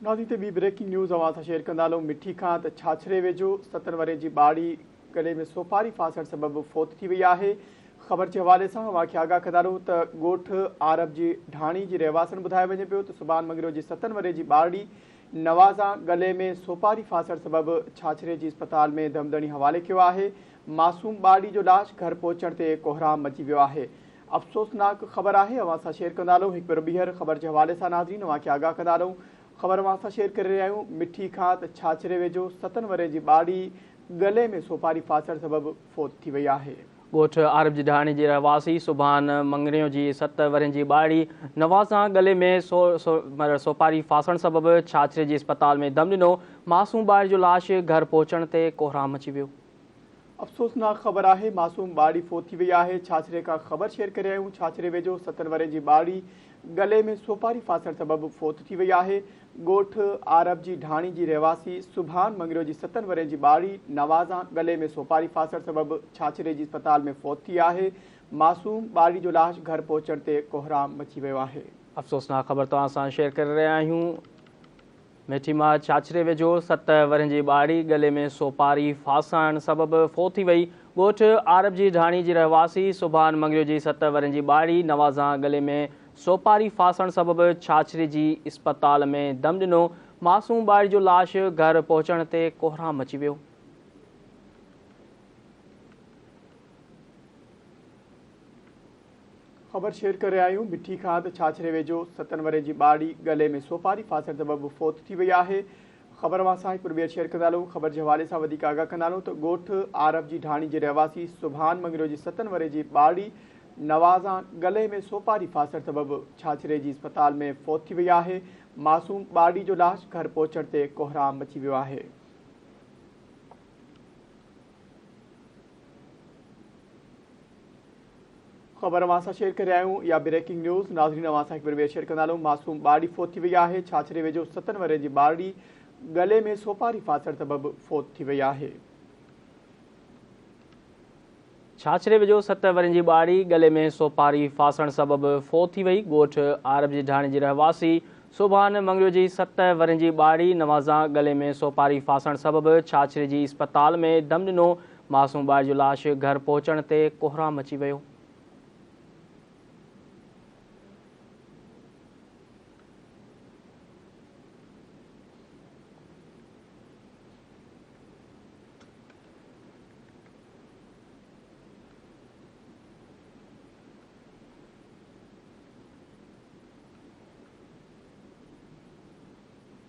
ناظرين تي ٻي بريڪنگ نيوز اوهان سان شيئر ڪندا هلون مٺي کان ته ڇاڇري ويجهو ستن ورهين جي ٻارڙي گلي ۾ سوپاري ڦاسڻ سبب فوت ٿي وئي آهي خبر جي حوالي سان اوهان کي آگاهه ڪندا هلون ته ڳوٺ عارب جي ڍاڻي جي رهواسين ٻڌايو وڃي پيو ته سبحان مڱريو جي ستن ورهين جي ٻارڙي نوازان گلي ۾ سوپاري ڦاسڻ سبب ڇاڇري جي اسپتال ۾ دمدڻي حوالي ڪيو آهي معصوم ٻارڙي جو لاش گهر پهچڻ تي ڪوهرام مچي ويو آهي افسوسناڪ خبر آهي اوهان سان شيئر ڪندا هلون هڪ ڀيرو ٻيهر خبر جي حوالي سان ناظرين اوهان کي آگاهه ڪندا هلون خبر اوهان سان شيئر ڪري رهيا آهيون مٺي کان ته ڇاڇري ويجهو ستن ورهين جي ٻارڙي ڳلي ۾ سوپاري ڦاسڻ سبب فوت ٿي وئي آهي. ڳوٺ عارب جي ڍاڻي جي رهواسي سبحان مڱريو جي ست ورهين جي ٻارڙي نوازان ڳلي ۾ سوپاري ڦاسڻ سبب ڇاڇري جي اسپتال ۾ دم ڏنو، معصوم ٻارڙي جو لاش گهر پهچڻ تي ڪوهرام مچي ويو. افسوسناڪ خبر آهي معصوم ٻارڙي فوت ٿي وئي آهي ڇاڇري کان خبر شيئر ڪري آهيون ڇاڇري ويجهو ستن ورهين جي ٻارڙي ڳلي ۾ سوپاري ڦاسڻ سبب فوت ٿي وئي آهي ڳوٺ عارب جي ڍاڻي جي رهواسي سبحان مڱريو جي ستن ورهين جي ٻارڙي نوازان ڳلي ۾ سوپاري ڦاسڻ سبب ڇاڇري جي اسپتال ۾ فوت ٿي آهي معصوم ٻارڙي جو لاش گهر پهچڻ تي ڪوهرام مچي ويو آهي. افسوسناڪ خبر توهان سان شيئر ڪري رهيا آهيون. مٺي مان ڇاڇري ويجهو ست ورهين جي ٻارڙي ڳلي ۾ سوپاري ڦاسائڻ سبب فوت ٿي وئي. ڳوٺ عارب جي ڍاڻي جي رهواسي سبحان مڱريو جي ست ورهين جي ٻارڙي نوازان ڳلي ۾ سوپاري ڦاسڻ سبب ڇاڇري جي اسپتال ۾ دم ڏنو. معصوم ٻارڙي جو لاش گهر پهچڻ تي ڪوهرام مچي ويو. خبر شيئر ڪري رهيا آهيون مٺي کان ته ڇاڇري ويجهو ستن ورهين جي ٻارڙي ڳلي ۾ سوپاري ڦاسڻ سبب فوت ٿي وئي آهي خبر اوهان سان هڪ ڀيرو ٻيهر شيئر ڪندا هلون خبر جي حوالي سان وڌيڪ آگاهه ڪندا هلون ته ڳوٺ عارب جي ڍاڻي جي رهواسي سبحان مڱريو جي ستن ورهين جي ٻارڙي نوازان ڳلي ۾ سوپاري ڦاسڻ سبب ڇاڇري جي اسپتال ۾ فوت ٿي وئي آهي معصوم ٻارڙي جو لاش گهر پهچڻ تي ڪوهرام مچي ويو آهي. خبر اوهان سان شيئر ڪري رهيا آهيون اها بريڪنگ نيوز ناظرين اوهان سان هڪ ڀيرو ٻيهر شيئر ڪندا هلون معصوم ٻارڙي فوت ٿي وئي آهي ڇاڇري ويجهو ستن ورهين جي ٻارڙي ڳلي ۾ سوپاري ڦاسڻ سبب فوت ٿي وئي آهي. ڇاڇري ويجهو ست ورهين جي ٻارڙي ڳلي ۾ سوپاري ڦاسڻ سبب فوت ٿي وئي ڳوٺ عارب جي ڍاڻي جي رهواسي سوڀان مڱريو جي ست ورهين جي ٻارڙي نوازان ڳلي ۾ سوپاري ڦاسڻ سبب ڇاڇري جي اسپتال ۾ دم ڏنو معصوم ٻارڙي جو لاش گهر پهچڻ تي ڪوهرام مچي ويو.